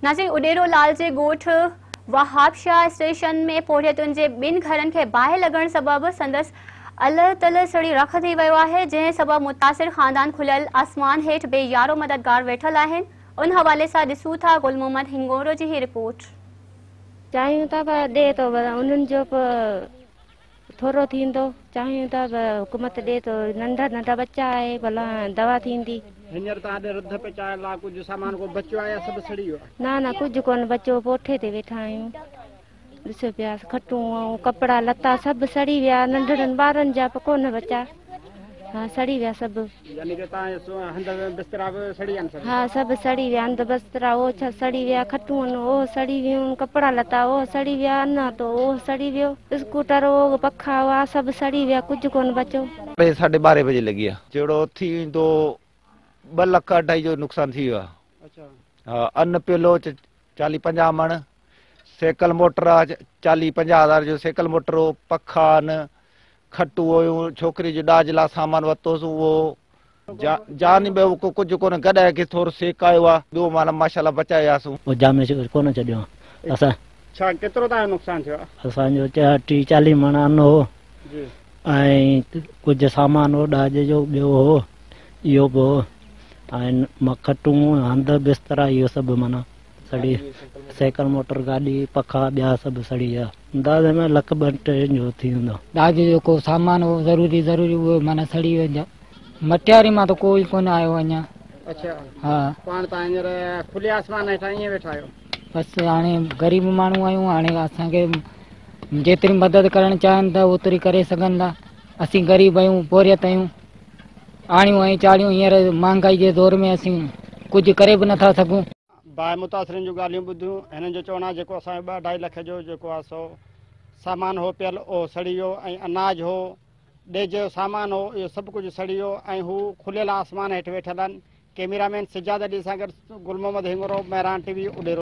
ناظرين اڏيرو لال جي ڳوٺ وهاب شاهه اسٽيشن ۾ پورهيتن جي ٻن گهرن کي باهه لڳڻ سبب سندس الهه تلهه سڙي رک ٿي ويو آهي، جنهن سبب متاثر خاندان کليل آسمان هيٺ بي يارو مددگار ويٺل آهن، ان حوالي سان ڏسون ٿا گل محمد هنڱورو جي هي رپورٽ. چاهيون ٿا پر ڏي ته انهن جو به ٿورو ٿيندو چاهيون ٿا ته حڪومت ڏي ته ننڍا ننڍا ٻچا آهي ڀلا دوا ٿيندي. هينئر توهان ڏي رڌ پچاء لاء ڪجهه سامان ڪو بچيو آهي يا سڀ سڙي ويو آهي؟ نه نه ڪجهه ڪونه بچيو پوٺي تي ويٺا آهيون ڏسو پيا کٽون ۽ ڪپڙا لتا سڀ سڙي ويا ننڍڙن ٻارن جا به ڪونه بچا ها سڙي ويا سڀ. يعني ڪه توهان جا هنڌ بسترا به سڙي ويا آهن سڀ؟ ها سڀ سڙي ويا هنڌ بسترا اهو سڙي ويا کٽون اهو سڙي ويون ڪپڙا لتا اهو سڙي ويا ان ته اهو سڙي ويو اسڪوٽر اهو پکا هئا سڀ سڙي ويا ڪجهه ڪونه بچو. ساڍي ٻارهين بجي لڳي آ. جهڙو ٿي ويندو ٻه لک اڍائي جو نقصان ٿي ويو آ. ها ان پيلو چاليهه پنجاهه مڻ سيڪل موٽر آ چاليهه پنجاهه هزار جو سيڪل موٽر هو پکا آهن کٽون هيون ڇوڪري جو ڏاج لاء سامان ورتوسون اهو جان ٻيو ڪجهه ڪونه گڏهه کي ٿورو سيڪ آيو آ ٻيو معنيٰ ماشاءالله بچائي وياسون. پوء جامع ڪونه ڇڏيو اسان. ڇا ڪيترو توهان جو نقصان ٿيو آ؟ اسان جو ٽيهه چاليهه مڻ ان هو ۽ ڪجهه سامان هو ڏاج جو ٻيو هو اهو به هو ۽ کٽون هنڌ بسترا اهو سڀ معنيٰ سڙي سائيڪل موٽر گاڏي پکا ٻيا سڀ سڙي ويا اندازي ۾ لک ٻه ٽي جو ٿي ويندو. ڏاج جو ڪو سامان هو ضروري ضروري اهو معنيٰ سڙي ويو. مٽياري مان ته ڪو ئي ڪونه آيو اڃا. اڇا ها. پاڻ توهان هينئر کلي آسمان هيٺان ائين ويٺا آهيو. بس هاڻي غريب ماڻهو آهيون هاڻي اسان کي جيتري مدد ڪرڻ چاهين ٿا اوتري ڪري سگهن ٿا. اسين غريب آهيون پورهيت آهيون. آڻيون ۽ چاڙهيون هينئر مهانگائي جي دور ۾ اسين ڪجهه ڪري به نٿا سگهون. باهه متاثرين جون ڳالهيون ٻڌيون، هنن جو چوڻ آهي جيڪو اسان جو ٻه اڍائي لک جو جيڪو آهي سو سامان هو پيل اهو سڙي ويو ۽ اناج هو، ڏيج جو سامان هو اهو سڀ ڪجهه سڙي ويو ۽ هو کليل آسمان هيٺ ويٺل آهن. ڪئميرا مين سجاد علي سان گڏ گل محمد هنڱورو، مهراڻ ٽي وي، اڏيرو.